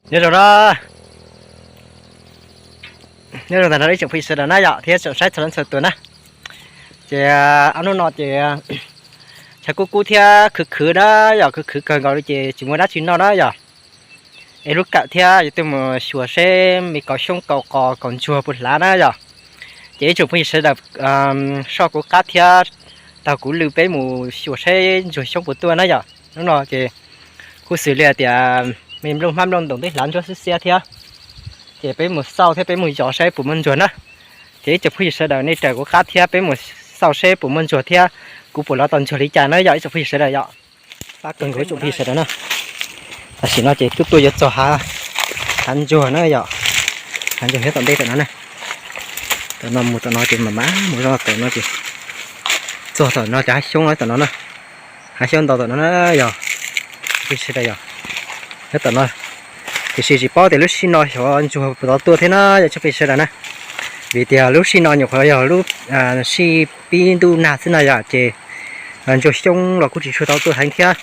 Nyob zoo na, nyob zoo ntawm no ib tsoom phooj ywg sawv daws na yom, thiab tsoom saib txhua leej txhua tus na. Ces ob hnub no ces tshav kub kub thiab khwv khwv na yom, khwv khwv kawg nkaus li ces tsis muaj dab tsi noj na yom. Es lub kawm thiab yuav tuaj mus xyuas seb me kaus xyoob kaus qos kaus ntsuag puas hlav na yom. Ces ib tsoom phooj ywg sawv daws soj kuv qab thiab taug kuv lw peb mus xyuas seb ntsuag xyoob puas tuaj na yom. Hnub no ces kuj xws li tias me nplooj hmab nplooj ntoos twb hlav ntsuab xiab xiab thiab, ces peb mus xauj thiab peb mus yos seb puas muaj ntsuag na. Ces ib tsoom phooj ywg sawv daws nej raws kuv qab thiab peb mus xauj seb puas muaj ntsuag thiab kuv puas lov tau ntsuag li cas na yom ib tsoom phooj ywg sawv daws yom. Fab kawg nkaus ib tsoom phooj ywg sawv daws na. Tam sim no ces twb tuaj yuav txog hav, hav ntsuag na yom, hav ntsuag nyob tom ntej tom no na. Tom no mus tom no ces mam mam mus zoj tom no ces txog tom no ces hav xyoob tom no na, hav xyoob ntau tom no na yom, phooj ywg sawv daws yom. Nyob tom no, tiam sis tsis paub tias lub sij no xyov ntsuag puas tau tuaj thiab na yom ib tsoom phooj ywg sawv daws na. Vim tias lub sij no nyuam qhuav yog lub sij pib ntuj nag xwb no yom ces ntsuag xyoob los kuj tsis tshua tau tuaj heev thiab.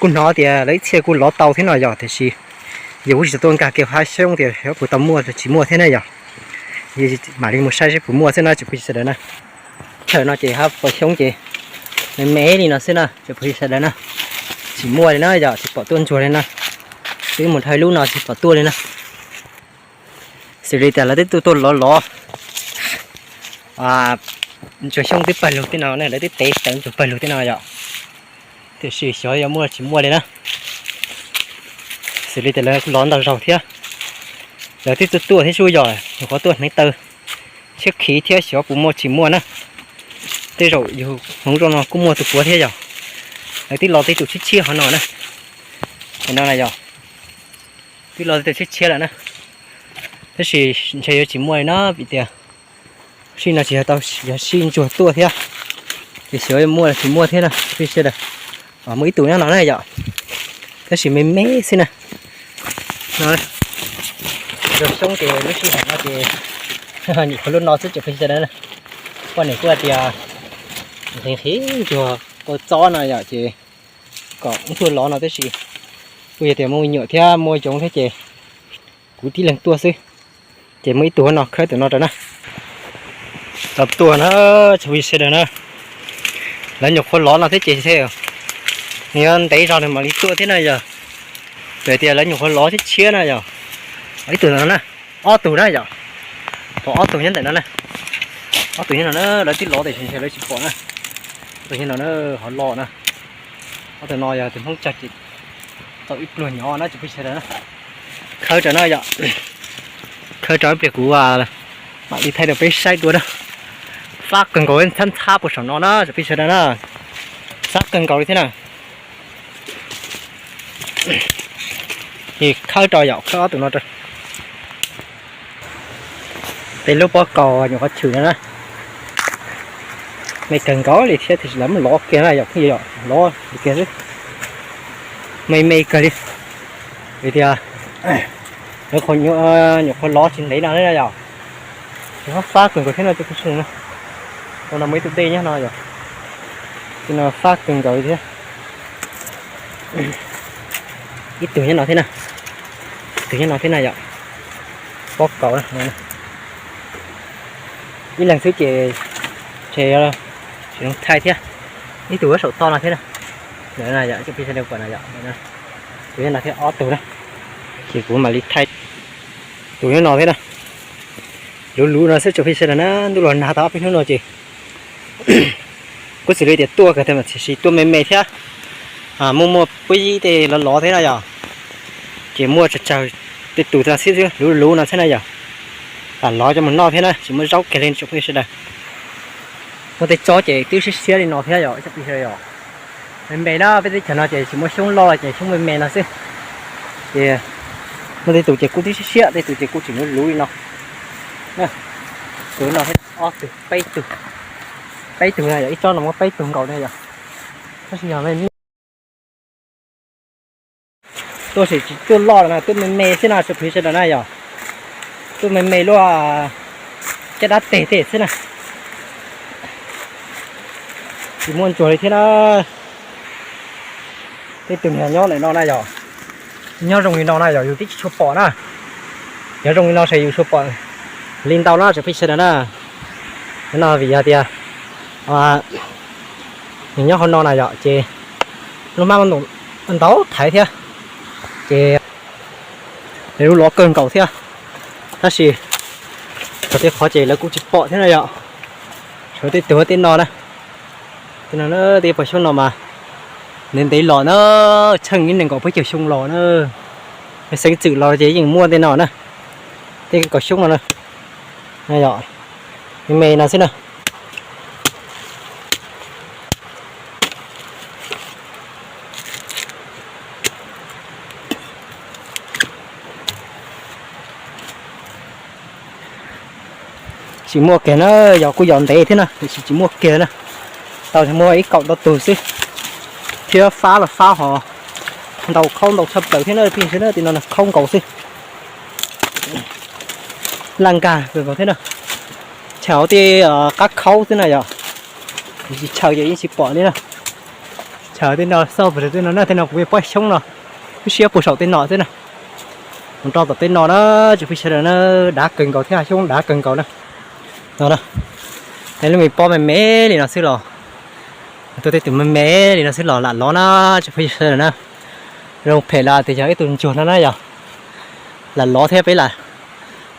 Kuj hnov tias lawv ib txhia kuj lov tau thiab no yom, tiam sis yus kuj tsis tau tuaj nkag kiag hav xyoob tias xyov puas tau muaj los tsis muaj thiab na yom. Mam li mus saib seb puas muaj xwb na tsoom phooj ywg sawv daws na. Chaw no ces hav pos xyoob ces me me li no xwb na tsoom phooj ywg sawv daws na. Tsis muaj li na yom, tsis pom tuaj ntsuag li na. Twb mus dhau lub no tsis pom tuaj li na. Xws li tias lawv twb tuaj tuaj lov lov ntsuag xyoob twb pawg lug tej no ne, lawv twb tev tawv ntsuag pawg lug tej no yom. Tiam sis xyov yuav muaj tsis muaj li na. Xws li tias lawv lov ntau zaug thiab, lawv twb tuaj tuaj thiab sub yog nyuam qhuav tuaj hneev taw tshiab khiv thiab xyov puas muaj tsis muaj na. Tej zaum yus hmoov zoo no kuj muaj tus puav thiab yog. Lawv twb los tej tus tshiab tshiab hov no na. No yog twb los tej tus tshiab tshiab lawm na. Tab sis ntshe yuav tsis muaj li na vim tias sij no tsis yog tau yog sij ntsuag tuaj thiab, ces xyov muaj los tsis muaj thiab na phooj ywg sawv daws. Muaj ib tug nyob no na yom, tab sis me me xwb na. Ntsuag xyoob ces lub sij hawm no ces nyuam qhuav lub no xwb tsoom phooj ywg sawv daws na. Poj niam kuj hais tias nqhis nqhis ntsuag kua txob no yom ces kom ub tuaj lov no tab sis kuj yog tias muaj me nyuam thiab muaj yoov thiab ces kuv tib leeg tuaj xwb. Ces muaj ib tug no khawb tus no rau na. Tau tuaj na, tsoom phooj ywg sawv daws na. Lawv nyuam qhuav lov no thiab ces nws yuav ntev zog nws mam li tuaj thiab na yog. Vim tias lawv nyuam qhuav lov tshiab tshiab na yog. Ib tug no na, ob tug na yom. Pom ob tug nyob ntawm no na. Ob tug nyob no na, lawv twb lov tiam sis ntshe lawv tsis pom na. Ob tug nyob no na, hov los na. Ob tug no yog tus Hmoob tsawg ces tau ib pluag nyob na tsoom phooj ywg sawv daws na. Khawb rau no yom. Khawb rau ib pliag kuv mam li thaij rau peb saib dua na. Fab kawg nkaus, ntxhab ntxhab puag saum no na tsoom phooj ywg sawv daws na. Ntxhab kawg nkaus li thiab na. Ces khawb rau yom, khawb ob tug no rau. Tej lub pob kaus nyuam qhuav tshwm no na. Me kawg nkaus li thiab tiam sis lawv muab lov kiag na yom, phooj ywg, lov kiag xwb. Me me kawg li. Vim tias lawv nyuam qhuav lov tsis ntev no na yom. Ces fab fab kawg nkaus thiab no tsoom phooj ywg na. Ua no muaj ib tug dej nyob no yom. Ces no fab kawg nkaus li thiab. Ib tug nyob no thiab na. Ib tug nyob no thiab na yom. Pob kaus na. Ib leeg xwb ces tsis zoo thaij thiab. Ib tug saum toj no thiab na. Ntawm no yom, tsoom phooj ywg sawv daws pom no yom. Tus nyob no thiab ob tug na. Ces kuv mam li thaij tus nyob no thiab na. Luv luv no xwb tsoom phooj ywg sawv daws na, ntuj los nag tau ob peb hnub no ces kuj xws li tias tuaj kawg tiam sis tuaj me me thiab. Muaj muaj puab yib tej lov lov thiab na yom. Ces muaj tsawg tsawg tej tus no xwb xwb, luv luv no thiab na yom. Lam lov coj mus noj thiab na, tsis muaj zaub kiag li tsoom phooj ywg sawv daws. Muaj tej tsob ces twb siab siab li no thiab yom, tsoom phooj ywg sawv daws yom. Me me na, peb teb chaws no ces tsis muaj xyoob loj ces xyoob me me no xwb. Ces muaj tej tus ces kuj twb siab siab, tej tus ces kuj tseem luv luv li no. Tus no thiab ob tug, peb tug, peb tug na yom, ib tsob no muaj peb tug nkaus na yom. Tab sis yog me me tuaj ces tsis tuaj loj no, tuaj me me xwb no tsoom phooj ywg sawv daws na yom. Tuaj me me luaj caj dab teg tej xwb na. Tsis muaj ntsuag li thiab na. Tej tug nyob ntawm no na yom. Nyob zoo li no na yog yus twb tsis tshua pom na. Nyob zoo li no ces yus tshua pom li ntau na tsoom phooj ywg sawv daws na. No vim yog tias nws nyob hauv no na yom, ces lub hmab ntau thaiv thiab, ces lub lov kawg nkaus thiab. Tab sis tej qhov ces lawv kuj tsis pom thiab na yom. Sawv tej tug tej no na, tej no tej pom xyoob no mas ntev ntev los na, tsheej ib nees nkaum peb caug xyoo los na. Xeeb txwm los ces yeej muaj tej no na, tej kaum xyoob no na, yog me me no xwb na. Tsis muaj kiag na, yog kuj yog ntev thiab na, tiam sis tsis muaj kiag na. Tau muaj ib kaum ntau tug xwb, thiab fab los fab ho ntau khaub ntau tshaj plaws thiab na, pheej xwb na, tej no khaub nkaus xwb. Laj nkag kawg nkaus thiab na, chaws tej qab khaub xwb na yom. Tsis chaws ces yeej tsis pom li na. Chaws tej no xauj pes tej no na, tej no kuv pom xyoob no, lub siab puag saum tej no xwb na. Mus rau tom tej no na, tsoom phooj ywg sawv daws na, dav kawg nkaus thiab, xyoob dav kawg nkaus na. No na, lub me pob me me li no xwb los, tuaj tej tus me me li no xwb los lam lov na, tsoom phooj ywg sawv daws na. Zoo phem los tias yog ib tug ntsuag no na yog, lam lov thiab peb lam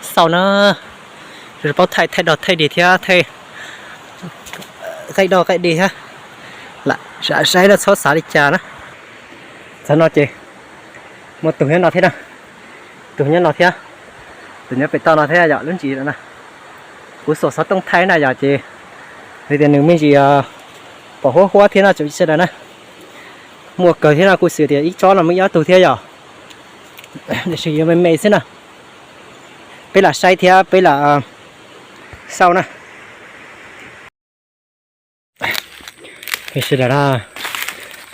xauj na. Paub thaij, thaij dog thaij dig thiab, thaij qaij dog qaij dig thiab, lam saib no txhob xav li cas na. Txog no ces muaj tus nyob no thiab na, tus nyob no thiab, tus nyob pem toj no thiab yom, lub ntsis no na. Kuv xuas xov tooj thaij na yom, ces vim tias nws me ntsis pom huab huab thiab no tsoom phooj ywg sawv daws na. Muaj kawg thiab no, kuj xws tias ib tsob no muaj ib ob tug thiab yom. Tiam sis yuav me me xwb na. Peb lam saib thiab peb lam xauj na. Sawv daws na,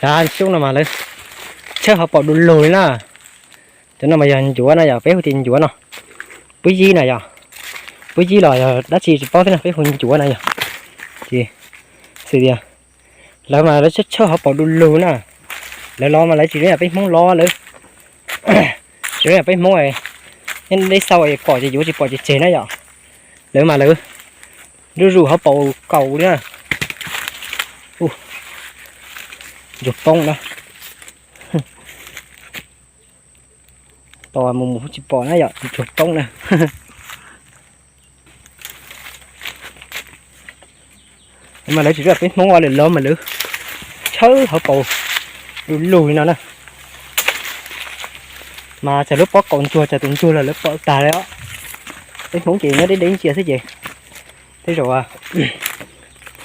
cov xyoob no mas lawv tshawb hauv paus du lug li na. Cov no mas yog ncuav na yom, peb hu tias ncuav no. Pub yib na yom, pub yib los yog dab tsi tsis paub thiab na, peb hu ncuav na yom. Ces xws tias lawv mas lawv tshawb tshawb hauv paus du lug na. Lawv lov mas lawv tsis zoo yam peb Hmoob lov lawv, tsis zoo yam peb Hmoob es deb xauj es pom ces yuav, tsis pom ces tseg na yom. Lawv mas lawv zuj zus hauv paus kaus li na. Ntsuag poob na. Tos mus mus tsis pom na yom, ntsuag poob na. Mas lawv tsis zoo peb Hmoob ua lawm, lawv mas lawv tshawb hauv paus du lug li no na. Mas tsam lub pob kaus ntsuag tsam tus ntsuag los lawv pom tag li os. Peb Hmoob ces nyob deb deb ntsia xwb ces, tej zaum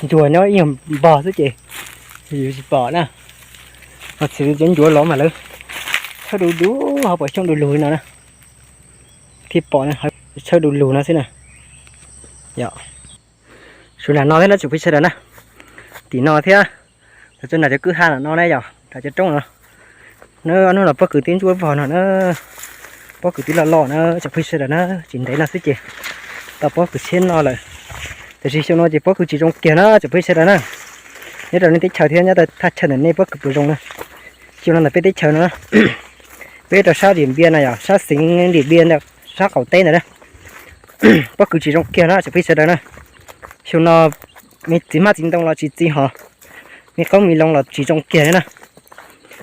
ntsuag nyob ib nyuag npog xwb ces yus tsis pom na. Ho txhim cov ncuav lov mas lawv tshawb du du hauv paus xyoob du lug li no na, thiaj pom na, tshawb du lug no xwb na. Yog, su nam no thiab na tsoom phooj ywg sawv daws na, tim no thiab, los txog nram cov kwj ha no na yom, nram cov roob no. Hnub no pob kws twb ntsuab vog no na, pob kws twb loj loj na tsoom phooj ywg sawv daws na, tsis ntev no xwb ces tau pob kws tshiab noj lawm. Tiam sis xyoo no ces pob kws tsis zoo kiag na tsoom phooj ywg sawv daws na. Nyob rau nej teb chaws thiab nyob rau thaj chaw ntawm nej pob kws puas zoo na. Xyoo no ntawm peb teb chaws no, peb rau sab Diam Npiaj na yom, sab xeev Diam Npiaj, sab qaum teb ntawd na, pob kws tsis zoo kiag na tsoom phooj ywg sawv daws na. Xyoo no me txiv hmab txiv ntoo los tsis txi hos, me qoob me loo los tsis zoo kiag li na.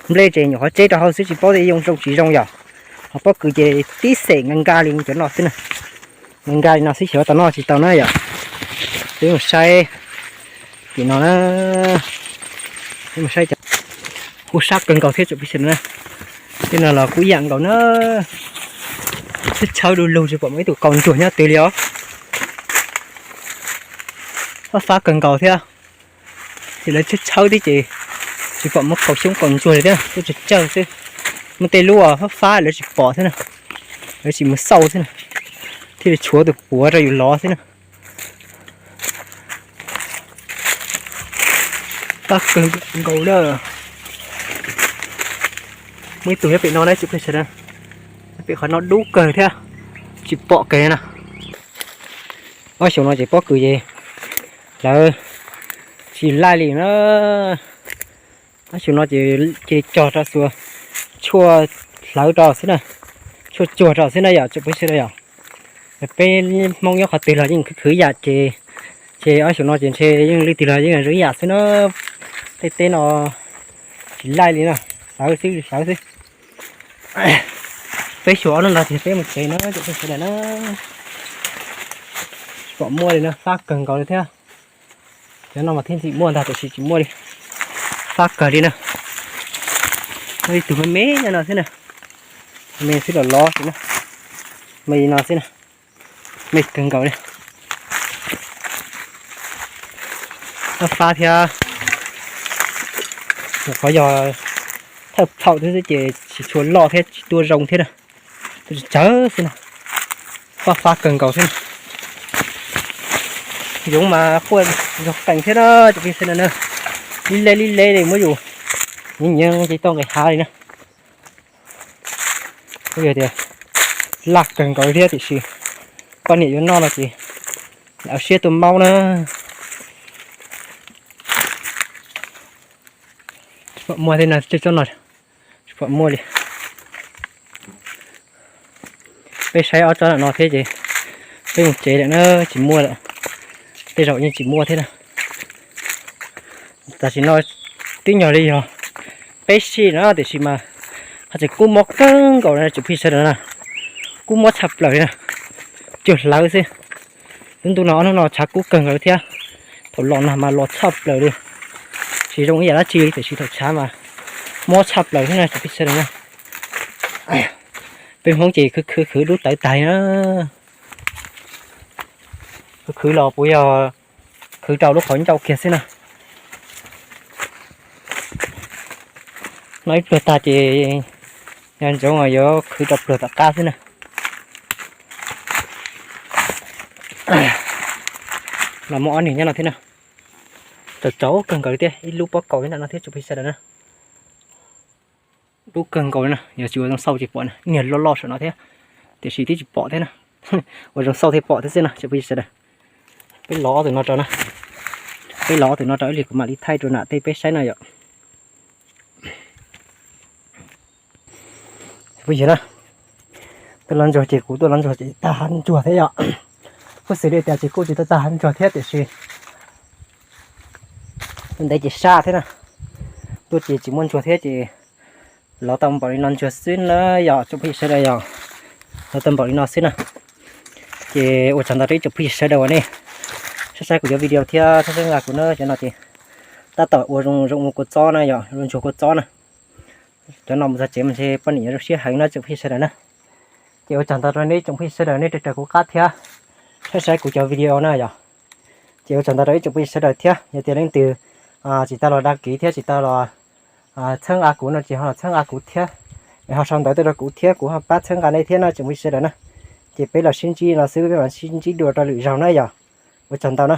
Nplej ces nyuam qhuav tseb rau hauv xwb tsis paub tias zoo tsis zoo yom. Ho pob kws ces tib xem nkag nkag li cov no xwb na. Nkag nkag li no xwb xyov tau noj tsis tau na yom. Peb mus saib tim no na, peb mus saib cov, kuj sab kawg nkaus thiab tsoom phooj ywg sawv daws na. Tej no los kuj ib yam nkaus na, tshawb tshawb du lug tsis pom muaj ib tug kaus ntsuag nyob twg li os. Fab fab kawg nkaus thiab. Ces lawv tshawb tshawb thiab ces tsis pom muaj kaus xyoob kaus ntsuag li thiab, tuaj tsawg tsawg xwb. Muaj tej lub fab fab lawv tsis pom xwb na, lawv tsis mus xauj xwb na, thiaj li tshuav tus puav rau yus lov xwb na. Fab kawg nkaus na. Muaj ib tug nyob pem no na tsoom phooj ywg sawv daws, pem qhov no dub kawg thiab, tsis pom kiag na. Ob xyoos no ces pob kws ces lawv tsis laij li na. Ob xyoos no ces cia li cog rau xuas tshuaj hlawv rau xwb na, tshuaj tsuag rau xwb na yom tsoom phooj ywg sawv daws yom. Peb Hmoob nyob qhov twg los yeej khwv khwv ib yam ces, ces ob xyoos no ces ntshe yeej leej twg los yeej zoo ib yam xwb na. Tej teb no tsis laij li no, hlawv xwb hlawv xwb. Peb xyuas ob hnub no ces peb mus tsev na tsoom phooj ywg sawv daws na. Tsis pom muaj li na, fab kawg nkaus li thiab. Cov no mas thiaj txim muaj ntag tiam sis tsis muaj li, fab kawg li na. Muaj ib tug me me nyob no xwb na, me xwb los lov xwb na, me li no xwb na, me kawg nkaus li. Fab fab thiab, nyuam qhuav yog thawj thaum thiab xwb ces tsis tshua loj thiab tsis tuaj zoo thiab na. Tsawg xwb na, fab fab kawg nkaus xwb na. Yoov mas quaj zog qees thiab na tsoom phooj ywg sawv daws na. Lib leb lib leb li muab yus nyiav nyiav ces tau nqis hav li na. Kuj yog tias laj kawg nkaus thiab tiam sis poj niam yuav noj no ces lam siab tuaj maub na. Tsis pom muaj thiab no, tej tsob no tsis pom muaj li. Peb saib ob tsob no thiab ces peb mus tsev lawm na, tsis muaj lawm. Tej zaum yeej tsis muaj thiab na. Tam sim no twb nyuag li yog peb sij na tiam sis mas haj tseem kub mob kawg nkaus na tsoom phooj ywg sawv daws na. Kub mob tshaj plaws li na, cuag hlawv xwb. Lub ntuj no ob hnub no tshav kub kawg nkaus li thiab. Thaum los no mas los tshaj plaws li, tsis zoo ib yam dab tsi li tiam sis thaum tshav mas mob tshaj plaws thiab na tsoom phooj ywg sawv daws na. Peb Hmoob ces khwv khwv khwv dub tawv tag na. Khwv khwv los puas yog khwv rau lub qhov ncauj kiag xwb na. Noj ib pliag tag ces nco ntsoov yuav khwv rau pliag tom qab xwb na. Los muaj ob niag nyob no thiab na. Tsaus tsaus kawg nkaus li thiab, ib lub pob kaus nyob no thiab tsoom phooj ywg sawv daws na. Dub kawg nkaus li na, yog tsis ua zoo xauj tsis pom na, niag loj loj saum no thiab, tiam sis twb tsis pom thiab na. Ua zoo xauj thiaj pom thiab xwb na tsoom phooj ywg sawv daws. Peb lov ob tug no rau na, peb lov ob tug no rau ib lig kuv mam li thaij rau nam tej peb saib na yom. Phooj ywg na, tuaj lov ntsuag ces kuv tuaj lov ntsuag ces tag hav ntsuag thiab yom. Kuj xws li tias ces kuj tsis tau tag hav ntsuag thiab tiam sis ntev ces sab thiab na. Tuaj ces tsis muaj ntsuag thiab ces lov tau npaum li no ntsuag xwb na yom tsoom phooj ywg sawv daws yom. Lov tau npaum li no xwb na. Ces ua tsaug ntau rau ib tsoom phooj ywg sawv daws uas nej saib saib kuv cov video thiab saib saib nqa kuv na, cov no ces tab tom ua zoo zoo ua kua txob na yom, zoo ntsuag kua txob na. Cov no mus txog tsev mas ntshe poj niam yuav zoo siab heev na tsoom phooj ywg sawv daws na. Ces ua tsaug ntau rau nej tsoom phooj ywg sawv daws nej raws kuv qab thiab saib saib kuv cov video na yom. Ces ua tsaug ntau rau ib tsoom phooj ywg sawv daws thiab, yog tias leej twg tsis tau los dag kiv thiab tsis tau los txhawb nqa kuv no ces ho los txhawb nqa kuv thiab, es ho sau ntawv tuaj rau kuv thiab kuv ho pab txhawb nqa nej thiab no tsoom phooj ywg sawv daws na. Ces peb los sib ntsib no xwb, peb mam sib ntsib dua rau lwm zaug na yom. Ua tsaug ntau na.